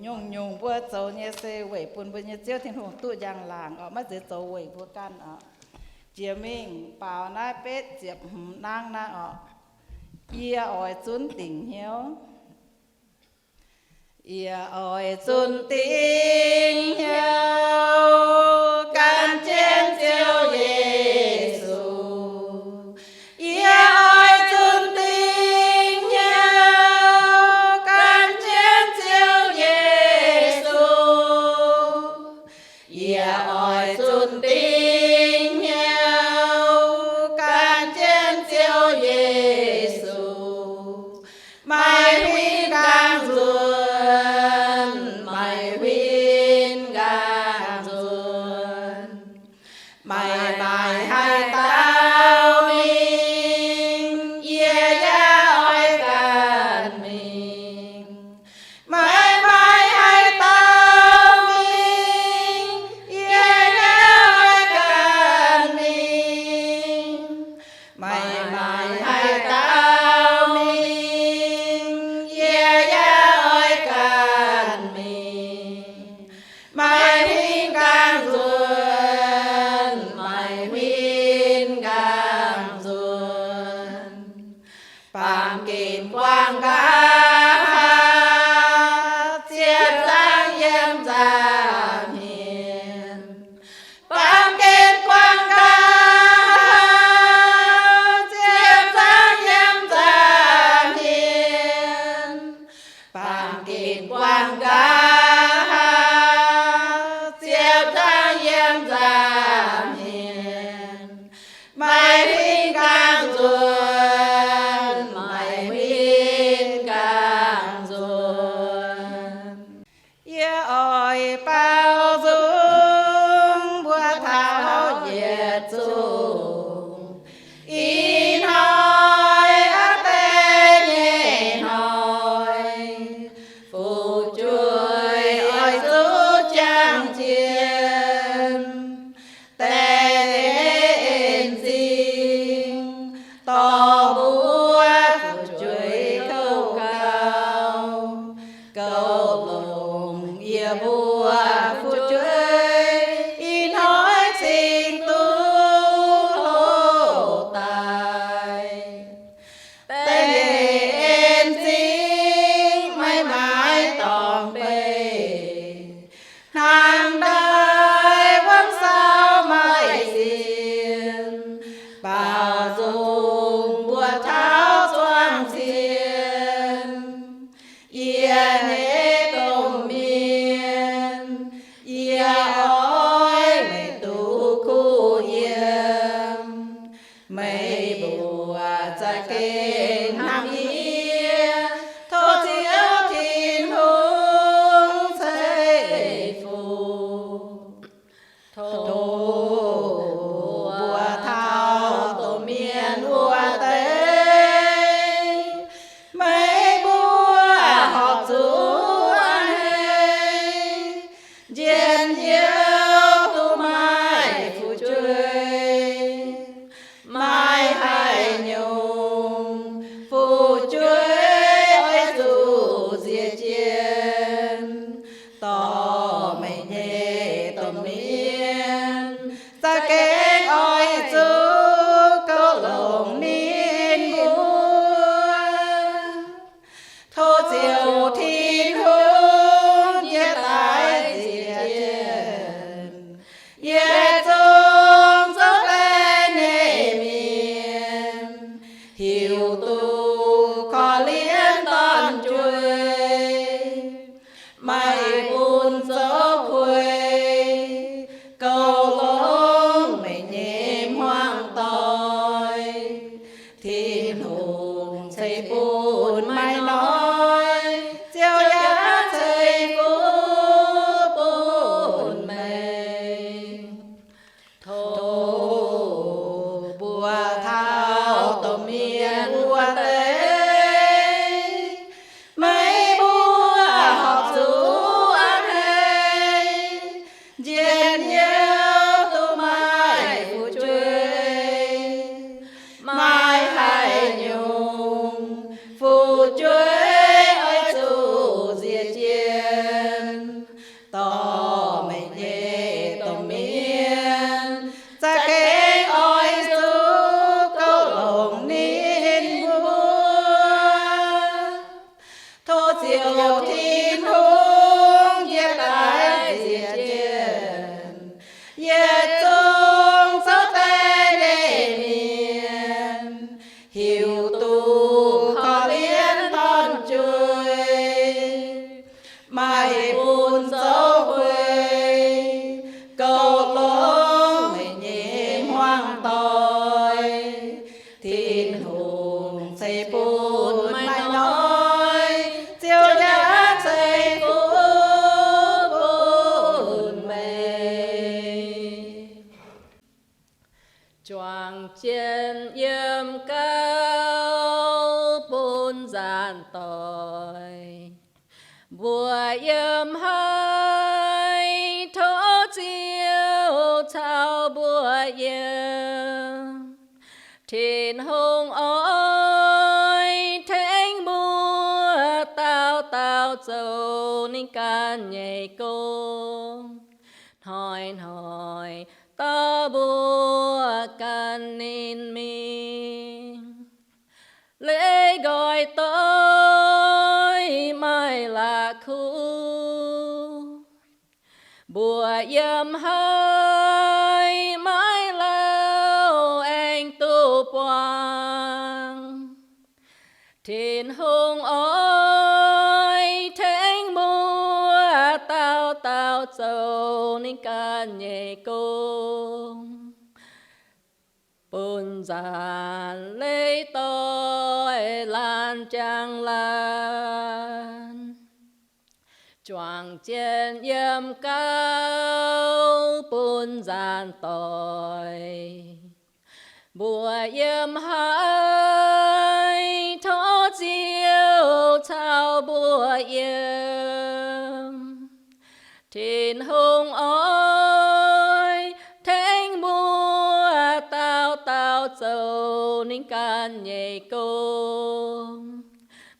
Nyungc-nyungc mbuo zoux nyei se weic bun mbuo nyei Ziouv Tin-Hungh duqv njang-laangc orqc, maiv zeiz zoux weic mbuo ganh orqc. Jiex mingh baaux naaiv betv ziepc hmz nangv naaiv orqc. Yie oix zunv dingc hnyouv. Yie oix zunv dingc hnyouv gan jienv Ziouv Yesu. Yie oix zunv dingc hnyouv gan jienv Ziouv Yesu. Yie oix zunv dingc hnyouv gan jienv Ziouv Yesu. Maaih huin nqaang nzuonx, maaih huin nqaang nzuonx. Maaih maaih haaix dauh mingh, yie yaac oix ganh mingh. Maaih maaih haaix dauh mingh, yie yaac oix ganh mingh. Maaih maaih haaix dauh mingh, yie yaac oix ganh mingh. Maaih huin nqaang nzuonx, maaih huin nqaang nzuonx. Baamh gen guangc nqa'haav ziepc zangv yiem nza'hmien. Baamh gen guangc nqa'haav ziepc zangv yiem nza'hmien. Baamh gen guangc nqa'haav ziepc zangv yiem nza'hmien. Maaih huin nqaang nzuonx, maaih huin nqaang nzuonx. Yie oix baaux nzung mbuo taux yietc zungv. Ih hnoi aqv deix nyei hnoi, fu'jueiv oix zuqc jangx jiex deix en zingh dorh mbuo fu'jueiv kouv gau. Gouv longc yie mbuo fu'jueiv ih hnoi cingx duqv hlo daaih. Deix nyei en zingh maiv maaih dorngx beih, hnangv ndaaih wuom saau maiv sienx, baaux nzung mbuo taux zuangx cien. Yie nyei domh mienh, yie oix meih duqv kuh yiem. Meih mbuo za'gengh hnamv yie, tov Ziouv Tin-Hungh ceix fuqv. Tov mbuo taux domh mienh wuov deix, meih mbuo horpc zuqc a'hneiv, njien-youh duqv maaih fu'jueiv. Maaih haaix nyungc fu'jueiv oix zuqc nziex jienv, dorh meih nyei domh mienh za'gengh oix zuqc gouv longc ninh mbuo. Tov Ziouv Tin-Hungh jiez daaih nziex jienv yietc zungv zouv deix nyei mienh, hiuv duqv korv-lienh dorn-jueiv, maiv bun zoux kuei. Juangc jienv yiem gauh bun nzaanc doic, mbuo yiem haaix tov Ziouv caux mbuo yiem. Tin-Hungh oix tengx mbuo dauh dauh zoux ninh ganh nyei gong. Hnoi-hnoi dorh mbuo gan ninh mingh. Leiz nqoi doic maaih la'kuqv, mbuo yiem haaix maiv lauh aengx duqv buangh. Tin-Hungh oix tengx mbuo dauh dauh zoux ninh ganh nyei gong, bun nzaanc leiz doic laanh jangx laanh. Juangc jienv yiem gauh bun nzaanc doic, mbuo yiem haaix tov Ziouv caux mbuo yiem. Tin-Hungh oix tengx mbuo dauh dauh zoux ninh ganh nyei gong.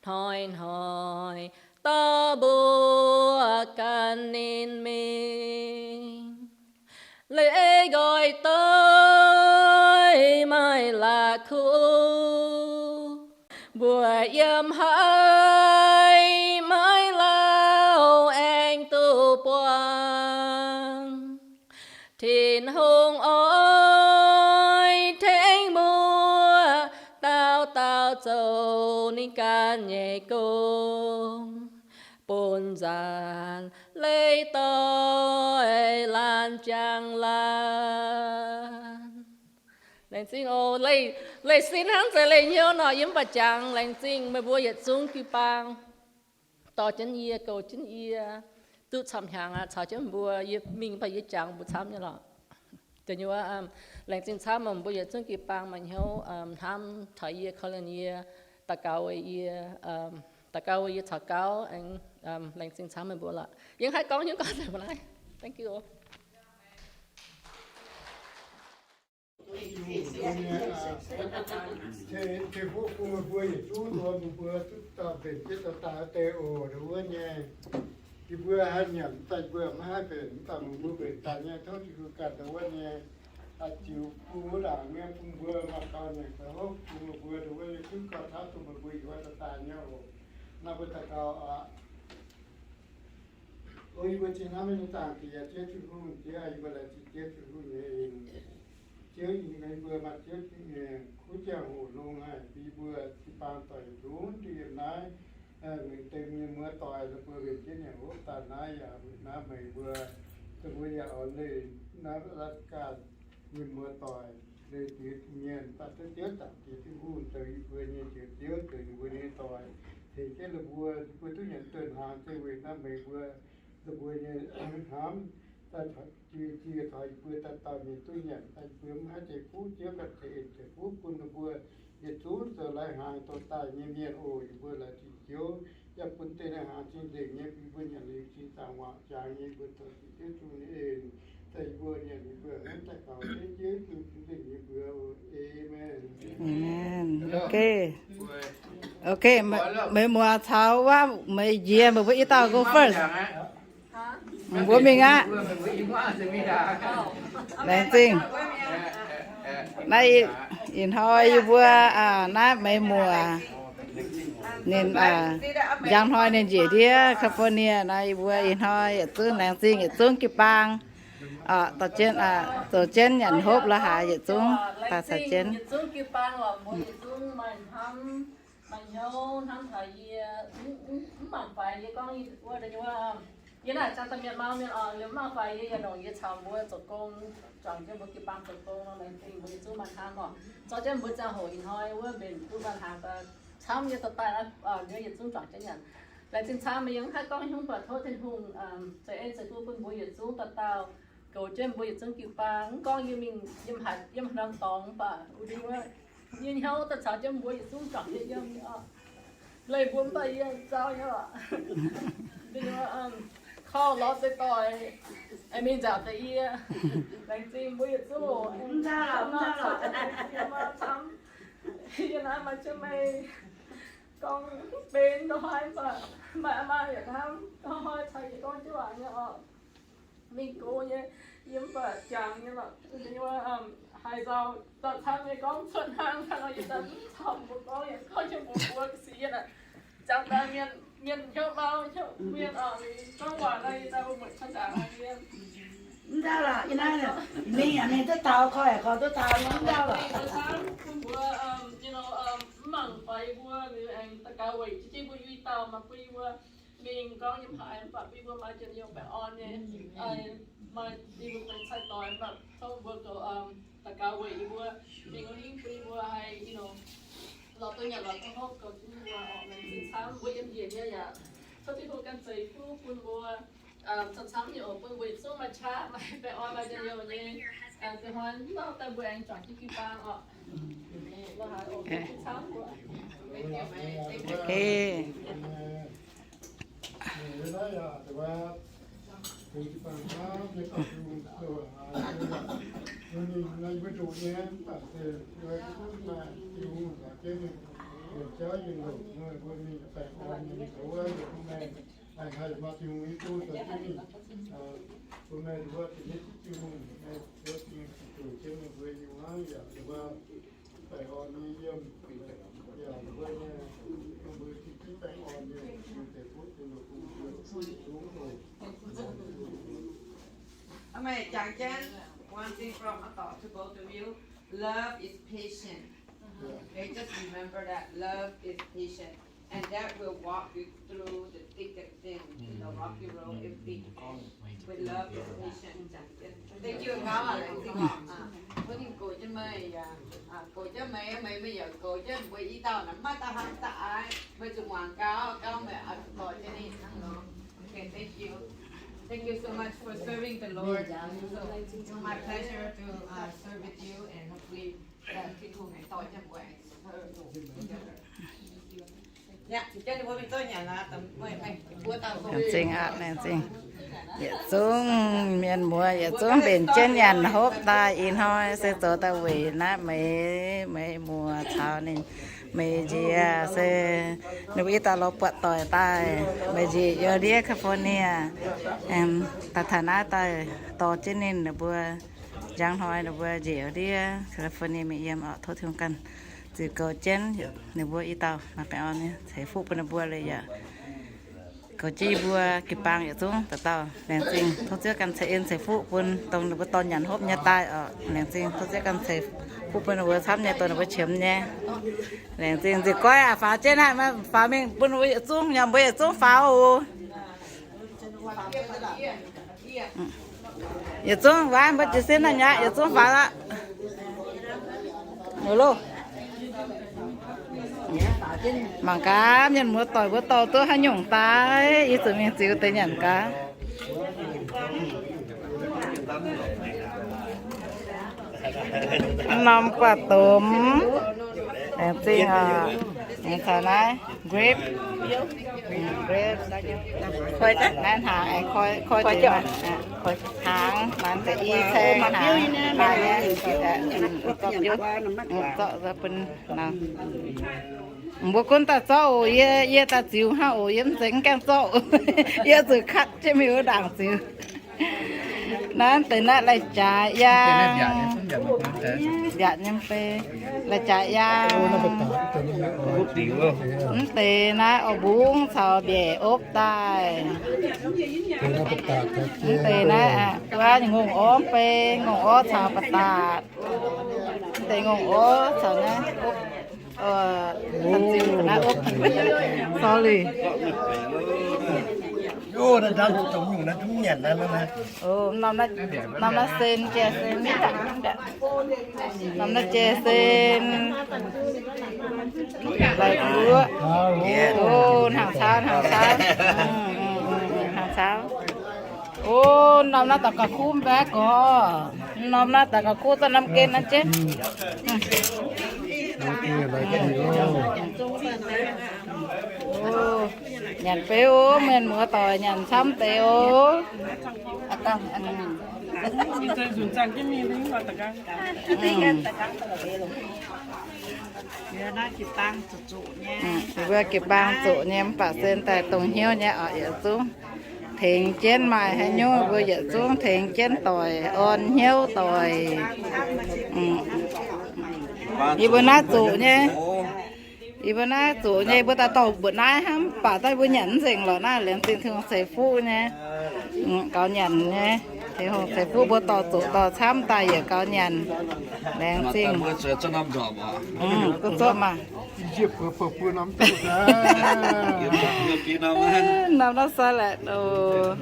Hnoi-hnoi dorh mbuo gan ninh mingh. Leiz nqoi doic maaih la'kuqv, mbuo yiem haaix maiv lauh aengx duqv buangh. Tin-Hungh oix tengx mbuo dauh dauh zoux ninh ganh nyei gong, bun nzaanc leiz doic laanh jangx laanh. Laengz zingh oc. Leih, leih sin hnangv zeiz leih hnyouv nor, yie mv baac jangx laengz zingh meih mbuo yietc zungv jiu-baang dorh jienv yie, goux jienv yie, duqv camv hnyangx aqv, caux jienv mbuo. Yie mingh mv baac yie jangx mbuo camv nyei lorqc. Da'nyeic, laengz zingh camv meih mbuo yietc zungv jiu-baang maaih hnyouv hnamv taux yie, korv-lienh yie, daux gaux weic yie, daux gaux weic yie caux gauv. Aengx laengz zingh camv meih mbuo lorqc. Yie haih gorngv hnyouv gorngv deix mv naaiv. Thank you. Tin-Hungh bun meih mbuo yietc zungv, dongh meih mbuo duqv dauh mbenc jienv dauh daaih wuov deix oc, dongh wuov nyei. Yie mbuo haih nyanc daaih, yie mbuo maiv haih mbenc, mv baac meih mbuo mbenc daaih nyei, tov Tin-Hungh ganh dongh wuov nyei. Haih ziux bun wuov ndaangc nyei, bun mbuo maaih gauh nyanc gauh hopv, bun meih mbuo dongh wuov nyei zungv gauh tauv dongh meih mbuo yietc zungv daaih daaih nyei oc. Naaiv mbuo daux gaux oc. O yie mbuo Tin-Hungh, maiv nyei zaangc Diex, Ziouv Tin-Hungh, Ziouv, yie mbuo laengz zingh Ziouv Tin-Hungh nyei en. Ziouv, yie mbuo maaih Ziouv nyei kuv ziangh hoc longx haic, bun yie mbuo jiu-baang doic nzunc duqv yiem naaiv, mingh deix mienh muoz-doic ninh mbuo mbenc jienv nyanc hopv daaih naaiv yaac weic naaiv meih mbuo, ninh mbuo yaac oix leih naaiv Alaska mienh muoz-doic, leih Diex mienh, daaih duqv Ziouv zaangc Diex Tin-Hungh zoux yie mbuo nyei Njoux Ziouv, zoux ninh mbuo nyei doic, tengx jienv ninh mbuo, ninh mbuo duqv nyanc duqv hnaangx, se weic naaiv meih mbuo, ninh mbuo nyei hnamv, daaih taux, ziex taux yie mbuo dauh dauh mienh duqv nyanc, daaih yie mbuo maiv haih zeiv fuqv, Ziouv ganh ceix en ceix fuqv bun ninh mbuo yietc zungv zoux lai-hnaangx dorh daaih nyei mienh oc. Yie mbuo laengz zingh Ziouv, yaac bun deix lai-hnaangx cing-nzengc nyei bun yie mbuo nyanc liuz cing zaangc waac jangx nyei, yie mbuo zoux Ziouv Tin-Hungh nyei en, daaih yie mbuo nyanc yie mbuo hnamv daaih gaux jienv Ziouv Yesu cing-nzengc nyei mbuox. Aamen. Aamen. Ok. Ok, meih, meih muoz caux wuov meih njiec, meih mbuo i dauh go first. Mbuo mingh aqv. Laengz zingh. Naaiv ih hnoi yie mbuo, naaiv meih muoz, ninh, njang hnoi ninh njiec ndiev California. Naaiv yie mbuo ih hnoi yietc zungv laengz zingh yietc zungv jiu-baang, zoux jienv nyanc hopv la'haaix yietc zungv daaih caux jienv. Maaih hnyouv hnamv taux yie, mv mangc faix yie gorngv wuov deix wuov, yie naaic jangx daaih mienh mau mienh oc, liemh mv mangc faix yie yaac longc yie caux mbuo zoux gong, juangc jienv mbuo jiu-baang zoux gong nor, laengz zingh mbuo yietc zungv maaih hnamv oc. Zorqv jienv mbuo ziangh hoc ih hnoi wuov mbenc duqv maaih hnaangx daaih camv nyei dorh daaih, yie yietc zungv juangc jienv nyanc. Laengz zingh camv, meih yiem mv haih gorngv hnyouv baac tov Tin-Hungh ceix en ceix fuqv bun mbuo yietc zungv dauh dauh. goux jienv mbuo yietc zungv jiu-baang. Mv gorngv yie mingh yiem haaix, yiem haaix norm dorngx mv baac wuov deix wuov, yie hnyouv daaih caux jienv mbuo yietc zungv juangc jienv yiem nyei oc. Leih mbuo mv baac yie nzauh nyei oc. Ninh mbuo, um, kau lorz deix doic, aengx mingh nzaaux deix yie. Laengz zingh mbuo yietc zungv oc. Mv nzauh lorqc, mv nzauh lorqc. Camv, yie naaiv maaih jienv meih gorngv benx ndongc haaix mv baac maaih, maaih yaac hnamv hnoi-hnoi caux yie gorngv jienv waac nyei oc. Mingh go nyei, yie mv baac jangx nyei lorqc. Haaix nzauh, nzauh camv nyei gorngv cuotv hnangv, hnangv nor yie daaih mv camv mbuo gorngv, yie gorngv jienv mbuox mbuo ga'sie yie naaic. Jangx daaih mienh, mienh hnyouv mau, hnyouv mienh oc, gorngv waac nor yie daaih mbuo mueic cuotv ndaangc mienh. Mv ndau lorqc, yie naaiv mingh yaac mingh duqv taux, koi yaac koi duqv taux, mv ndau lorqc. Bun mbuo, you know, mv mangc faix mbuo, liuz aengx daux gaux weic jienv mbuo i dauh maaih bun yie mbuo mingh gorngv yiem haaix mv baac bun yie mbuo maaih njien-youh baengh orn nyei. Maaih yie mbuo benx cai-doix mv baac tov mbuo goux daux gaux weic yie mbuo mingh, hingv bun yie mbuo haih, you know, lorz duqv nyanc lorz duqv hopv, goux jienv yie mbuo oc. Laengz zingh camv, mbuo yiem njiec nyei yaac tov Tin-Hungh ganh ceix fuqv bun mbuo camv-camv nyei oc, bun mbuo yietc zungv maaih qaqv, maaih baengh orn, maaih njien-youh nyei. Da'hnoi nor daaih mbuo aengx juangc jienv jiu-baang oc. Amen. Jangx jienv one thing from I thought to both of you. Love is patient. Okay, just remember that love is patient. And that will walk you through the thick and thin, the rocky road, everything. With love is patient. Thank you, Ngau. Laengz zingh oc. Tov Tin-Hungh goux jienv meih, goux jienv meih, meih, meih yaac goux jienv mbuo i dauh naaic, maiv daaih hnamv daaih aaix, meih zuqc muangx gau, gau meih oix zuqc dorh jienv ninh hnangv nor. Okay, thank you. Thank you so much for serving the Lord. So, it's my pleasure to serve with you, and hopefully, Tin-Hungh aengx dorh jienv mbuo aengx serve together. Laengz zingh aqv, laengz zingh. Yietc zungv mienh muoz, yietc zungv mbenc jienv nyanc hopv daaih ih hnoi se zoux daaih weic naaiv meih, meih muoz caux ninh meih nziez se ninh mbuo i dauh lorz buatc doic daaih, meih nziez yiem ndiev California, daaih taux naaiv daaih dorh jienv ninh, ninh mbuo njang hnoi ninh mbuo nziez ndiev California mingh yiem oc. Tov Tin-Hungh ganh ziux goux jienv ninh mbuo i dauh maaih baengh orn nyei, ceix fuqv bun ninh mbuo liuz yaac goux jienv yie mbuo jiu-baang yietc zungv dauh dauh. Laengz zingh, tov Ziouv ganh ceix en ceix fuqv bun dongh ninh mbuo dorh nyanc hopv nyei daaih oc. Laengz zingh, tov Ziouv ganh ceix fuqv bun ninh mbuo camv nyei, dongh ninh mbuo qiemx nyei. Laengz zingh, nzipc goiv aac, faaux jienv naaiv, faaux mingh bun ninh mbuo yietc zungv, nyanc mbuo yietc zungv faaux oc. Yietc zungv waaiv mbuo jiez sin naaiv nyei, yietc zungv faaux aqv. Loh, mangc gaax mienh muoz doic mbuo dorh duqv haaix nyungc daaih, yie zuqc mingh ziux deix nyanc gaax. Norm guaax domh, laengz zingh oc. Aengx caux naaiv grape, grape, naaiv hnaangx, aengx koi, koi deix, hnaangx, hnaangx deix i ceng hnaangx, zorqv bun, mbuo gunv daaih zorqv oc, yie, yie daaih ziux hnangv oc, yie mv zeiz mv gaengh zorqv, yie zuqc katv jienv mingh wuov ndaangc ziux. Naaiv deix naaiv lai-jaaix yaangh, mbiaauc nyei fei, lai-jaaix yaangh. Mv deix naaiv orv mbungv caux mbiaec opv daaih. Mv deix naaiv, wuov nyei ngongh orv fei, ngongh orv caux ba'datc. Mv deix ngongh orv caux naaiv opv, sorry. Norm naaiv sen, jai sen, norm naaiv jai sen, lai-guoqv. Hnangv cauv, hnangv cauv, hnangv cauv. O, norm naaiv daux gaux kuv mbaeqv gorx. Norm naaiv daux gaux kuv daaih norm gen naaiv jienv. O, nyanc beiv o, mienh muoz doic nyanc camv deix o. Yie mbuo jiu-baang zuqc nyei mv baac se daaih dongh hnyouv nyei oc, yietc zungv tengx jienv maaih haaix nyungc mbuo yietc zungv tengx jienv doic, orn hnyouv doic. Yie mbuo naaiv zuqc nyei. Yie mbuo naaiv zuqc nyei, mbuo daaih dorh mbuoqc naaiv hnangv, mv baac daaih mbuo nyanc mv nzengc lorqc naaiv, laengz zingh Tin-Hungh ceix fuqv nyei. Gaux nyanc nyei, Tin-Hungh ceix fuqv mbuo dorh zuqc dorh camv daaih yietc gaux nyanc. Laengz zingh. Duqv zorqv maah. Norm naaiv salad oc.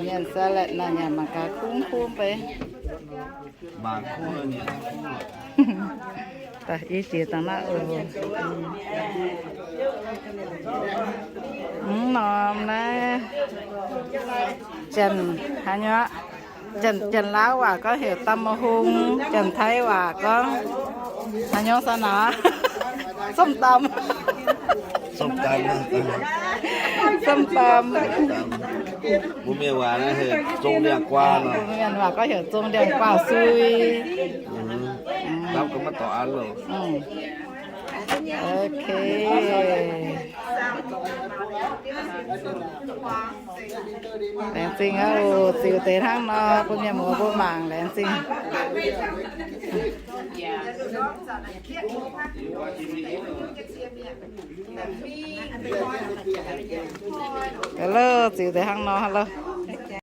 Mienh salad naaic nyanc mangc gaax kungv kungv beiv. Daaih i jiex dangh naaiv oc. Mv norm naaiv, Janx haaix nyungc, Janx, Janx-Laauv waac gorngv heuc ตำบักหุ่ง, Janx-Taiv waac gorngv haaix nyungc sa naaic?ส้มตำ.ส้มตำ. Mbuo mienh waac naaiv heuc ส้มเลี้ยงกวาง nor. Mbuo mienh waac gorngv heuc ส้มเลี้ยงกวาง sui. Dapv gau maiv dorh an loh. Ok. Laengz zingh aqv oc. Ziux deix hnangv nor bun mienh muoz mbuo mangc, laengz zingh. Hello, ziux deix hnangv nor, hello.